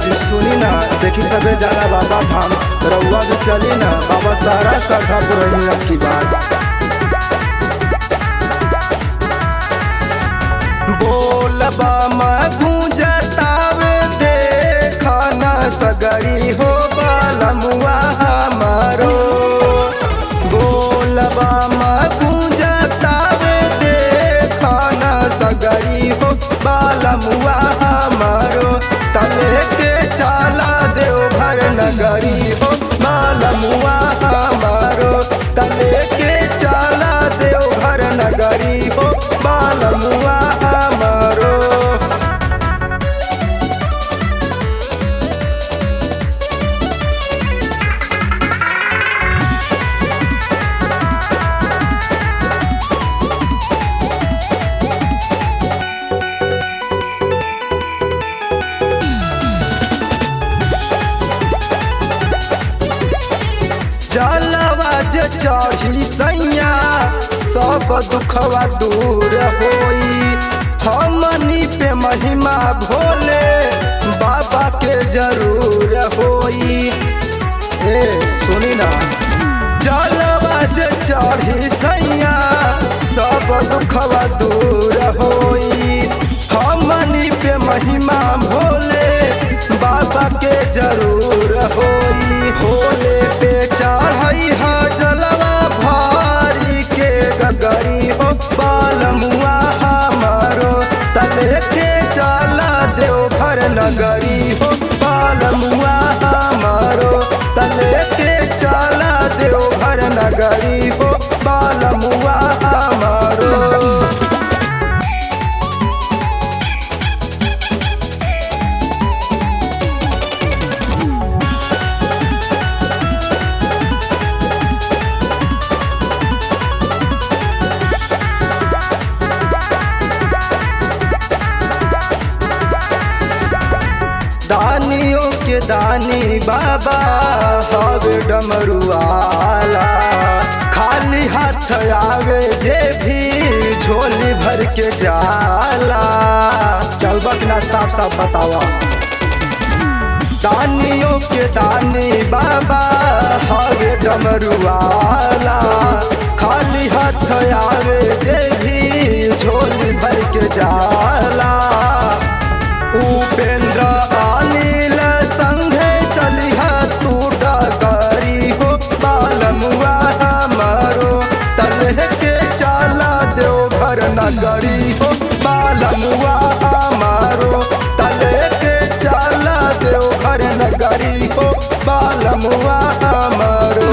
जी सुनी ना, देखी सबे जाला बाबा धाम, रउआ भी चली ना बाबा, सारा श्रद्धा पुरैनी अब की बात। बोलबा गूंजतावे देखा ना सगरी हो बालमुआ हमारो। बोलबा गूंजतावे देखा ना सगरी हो बालमुआ हमारो। तले के चाला देवघर नगरी हो बालमुआ हमारो। तले के चाला देवघर नगरी हो बालमुआ हमारो। जलवा जे चढ़ी सैया सब दुखवा दूर होई, हमनी पे महिमा भोले बाबा के जरूर होई। ए सुनी ना, जलवा जे चढ़ी सैया सब दुखवा दूर होई, हमनी पे महिमा भोले बाबा के जरूर होई। भोले पे चढ़ई हा जलवा भारी के गगरी हो बालमुआ हमारो। तले के चला देवघर नगरी हो बालमुआ हमारो। तले के चला देवघर नगरी हो बालमुआ हमारो। दानियों के दानी बाबा हवे डमरुआला, खाली हाथ आवे जे भी झोली भर के जाला। चलबक ना साफ साफ बतावा। दानियों के दानी बाबा हवे डमरुआला, खाली हाथ आवे जे भी झोली भर के जाला। उपेंद्र अनिल संघे चलिहा तू डगरी हो बालमुआ हमारो। तलह के चला देवघर नगरी हो बालमुआ हमारो। तलह के चला देवघर नगरी हो बालमुआ हमारो।